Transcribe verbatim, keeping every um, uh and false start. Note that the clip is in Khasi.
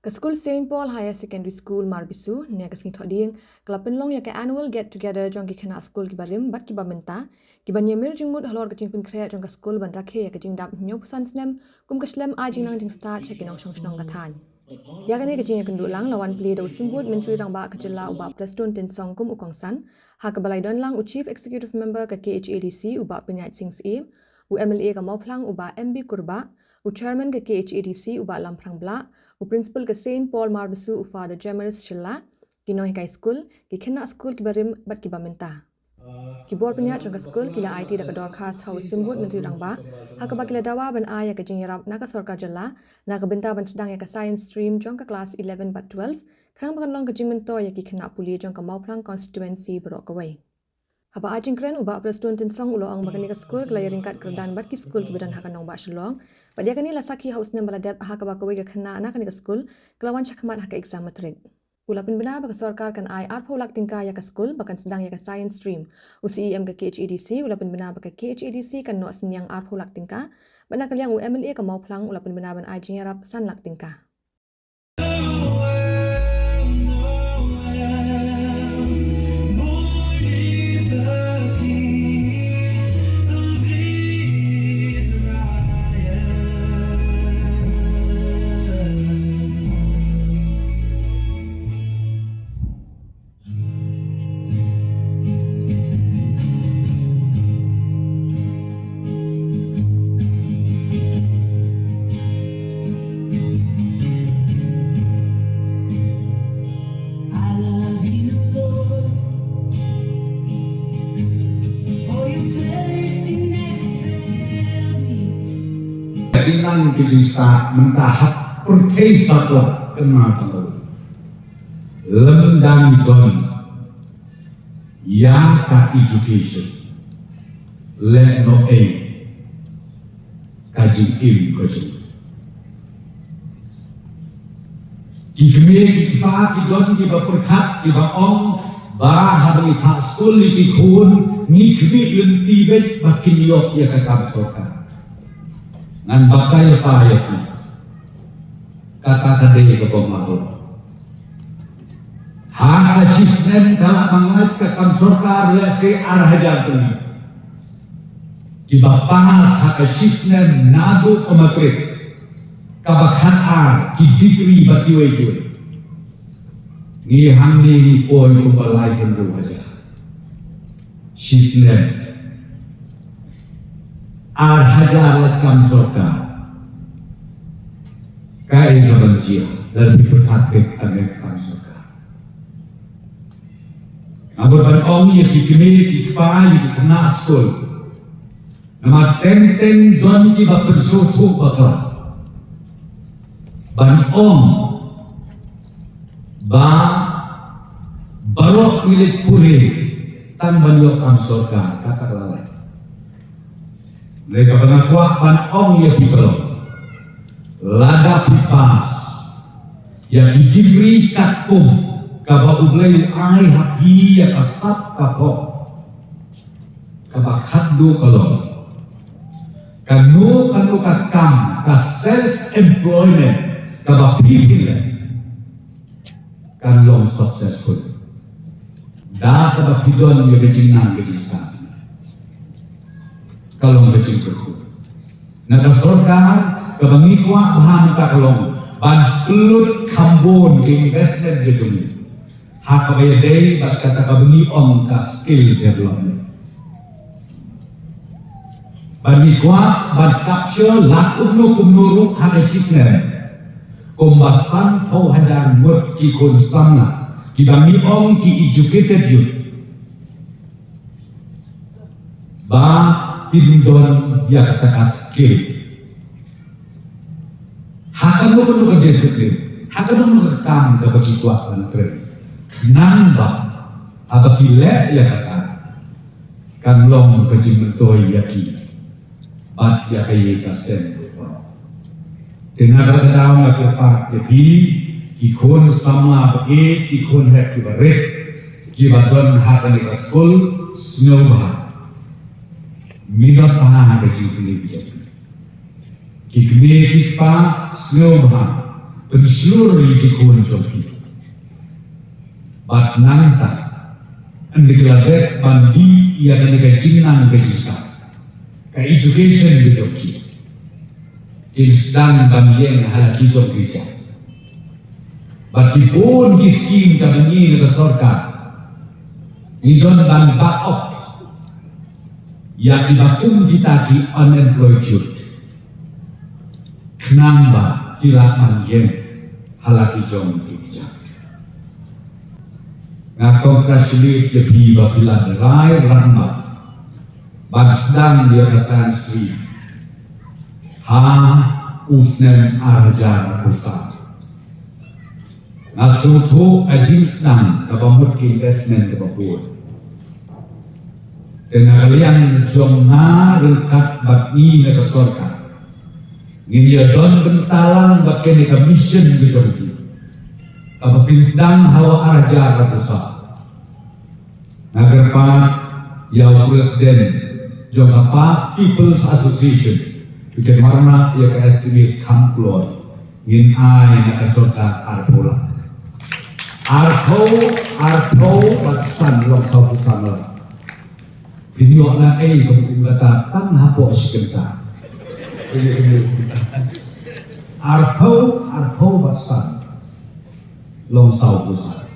Ka skul Saint Paul Higher Secondary School Marbisu, ne ka sngi Thohdieng, ka la pynlong ïa ka annual get together jong ki khynnah skul kiba rim bad kiba mynta, kiban ïamir jingmut halor ka jingpynkhreh jong ka skul ban rakhe ïa ka jingdap hynñiewphew san snem kum ka shlem ai jingnang jingstad sha ki nongshong shnong ka thaiñ. Ïa kane ka jingïakynduh lang la wan plie da u Symbud Myntri Rangbah ka jylla u Bah Prestone Tynsong kum u kongsan, ha kaba la ïadon lang u Chief Executive Member ka K H A D C u Bah Pynïaid Sing Syiem, u M L A ka Mawphlang u Bah M B Kurbah, u Chairman ka K H A D C u Bah Lamphrang Blah, u Principal ka Saint Paul Marbisu u Father Jemers Shylla, ki nonghikai skul, ki khynnah skul kiba rim bad kiba mynta. Ki bor pynïaid jong ka skul ki la aiti da ka dorkhas ha u Symbud Myntri Rangbah, ha kaba ki la dawa ban ai ïa ka jingïarap na ka sorkar jylla na ka bynta ban sdang ïa ka science stream jong ka klas eleven bad twelve, khnang ba kan long ka jingmyntoi ïa ki khynnah pule jong ka Mawphlang constituency baroh kawei. Haba ai jingkren u Bah Prestone Tynsong u la ong ba kane ka skul ka la ïaryngkat kyrdan bad ki skul kiba don ha ka nongbah Shillong, bad ïa kane la sakhi ha u snem ba la dep ha kaba kawei ka khynnah na kane ka skul ka la wan shakhmat ha ka exam matric. U la pynbna ba ka sorkar kan ai arphew lak tyngka ïa ka skul ba kan sdang ïa ka science stream. U C E M ka K H A D C u la pynbna ba ka K H A D C kan noh synñiang arphew lak tyngka, bad na ka liang u M L A ka Mawphlang u la pynbna ban ai jingïarap san lak tyngka. I love you, Lord. Oh, your mercy never fails me. Ka jingnang ka jingstad mynta ha pyrthei satlak, kynmaw tang ka lem dang don ïa ka education. Leh noh ei ka jingim ka jong ki kmie ki kpa, ki don kiba pyrkhat, kiba ong ba haba ngi phah skul ïa ki khun, ngi khmih lynti beit ba kin ïoh ïa ka kam sorkar. Ngan batai ïa phi, ïa phi. Kata ka dei kaba ma ho. Ha ka shisnem ka la pynlait ka kam sorkar lehse ar hajar tylli kiba pass ha ka shisnem naduh ka matrik, kaba khatar, ki degree bad kiwei kiwei. Ngi hangne ngi poi kumba laiphew hajar shisnem. Ar hajar la kam sorkar. Kaei kaban jia lada phi pyrkhat beit tang ïa ka kam sorkar? Nga bud ban ong ïa ki kmie ki kpa, ïa ki khynnah skul, namar teng teng don kiba pynsngewthuh bakla ban ong ba baroh ngi leit pule tang ban ïoh kam sorkar. Kata ka la lait. Hynrei kaba nga kwah ban ong ïa phi baroh, lada phi pass ïa ki degree katkum kaba U Blei u ai ha phi ïa ka sap ka pop, kaba khatduh ka long kano kano ka kam, ka self employment kaba phi phi leh kan long successful. Da kaba phi don ïa ka jingnang ka jingstad, ka long ka jingkyrkhu na ka sorkar. Kaba ngi kwah bha mynta ka long ban pynlut kham bun ka investment ka jong ngi ha kaba ïadei bad kata kaba ngi ong ka skill development. Ba ngi kwah ban capture la kumno kumno ruh ha ka shisnem kumba sanphew hajar ngut ki khun samla kiba ngi ong ki educated youth ba kin don ïa kata ka skill ha kano kano ka discipline, ha kano kano ka kam kaba ki kwah ban train, khnang ba haba ki leh ïa kata kan long ka jingmyntoi ïa ki bad ïa ka ïing ka sem. Te na kata ka daw nga kyrpad ïa phi ki khun samla ba ïeit, ki khun heh kiba rit kiba don ha kane ka skul, sngewbha minot bha ha ka jingpule ka jong phi. Ki kmie ki kpa, sngewbha pynshlur ïa ki khun jong ki. Bad nangta, ynda ki la dep ban die ïa kane ka jingnang ka jingstad, ka education ka jong ki, kin sdang ban ïeng ha la ki jong ki jait. Bad ki bun ki skim kaba ngi na ka sorkar ngi don ban back up ïa kiba kum kita ki unemployed youth, khnang ba ki lah ban ïeng ha la ki jong ki jait. Nga congratulate ïa phi ba phi la rai rangbah ban sdang ïa ka science stream ha u snem ar hajar arphew saw. Nga sngewthuh ka jingsdang kaba mut ka investment kaba bun. Te na ka liang jong nga ryngkat bad ngi na ka sorkar, ngin ïa don bynta lang bad kane ka mission ka jong ki kaba pynsdang ha u ar hajar arphew saw. Nga kyrpad ïa u president jong ka Past People's Association, phi kynmaw ïa ka estimate kham kloi, ngin ai na ka sorkar arphew lak. Arphew, arphew bad san, long sawphew san lak. Phin ïoh na ei kum kum kata tang hapoh shi kynta. Arphew, arphew bad san, long sawphew san.